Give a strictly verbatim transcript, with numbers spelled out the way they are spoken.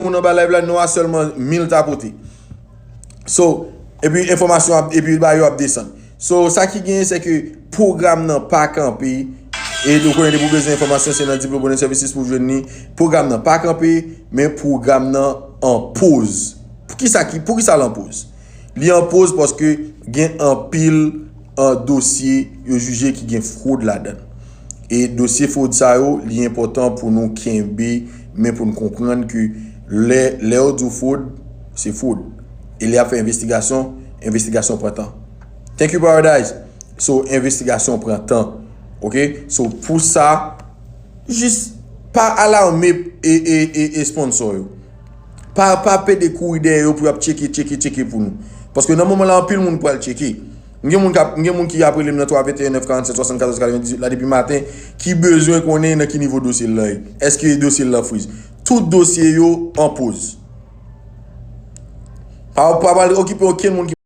moun anba live la, nou a sèlman mil tapote. So, epi enfòmasyon ap, epi ba yo ap desann. So, sa ki genyen, se ke pwogram nan pa kanpe. E nou konnen depi w bezwen enfòmasyon, se nan Deep Blue Bonnet Services pou w jwenn li. Pwogram nan pa kanpe, men pwogram nan an poz. Pou ki sa ki, pou ki sa l an poz? Li an poz paske gen anpil an dosye yo jije ki gen fwod ladan. E dosye fwod sa yo, li enpòtan pou nou kenbe, men pou nou konprann ke lè, lè yo di w fwod, se fwod. E lè y ap fè envestigasyon, envestigasyon pran tan. Thank you, Paradise. So, envestigasyon pran tan. Ok? So, pou sa, jis pa alarme e, e, e, e sponsor yo. Pa, pa pede kouri dèyè yo pou y ap tcheke, tcheke, tcheke pou nou. Paske nan moman la, anpil moun pral tcheke. M gen moun k ap, m gen moun ki ap rele m nan twa venteyen nèf karannsèt swasannkatòz katrevendizuit la depi maten, ki bezwen konnen nan ki nivo dosye l lan ye. Èske dosye l lan friz? Tout dosye yo an poz. Pa, pa pral okipe okenn moun ki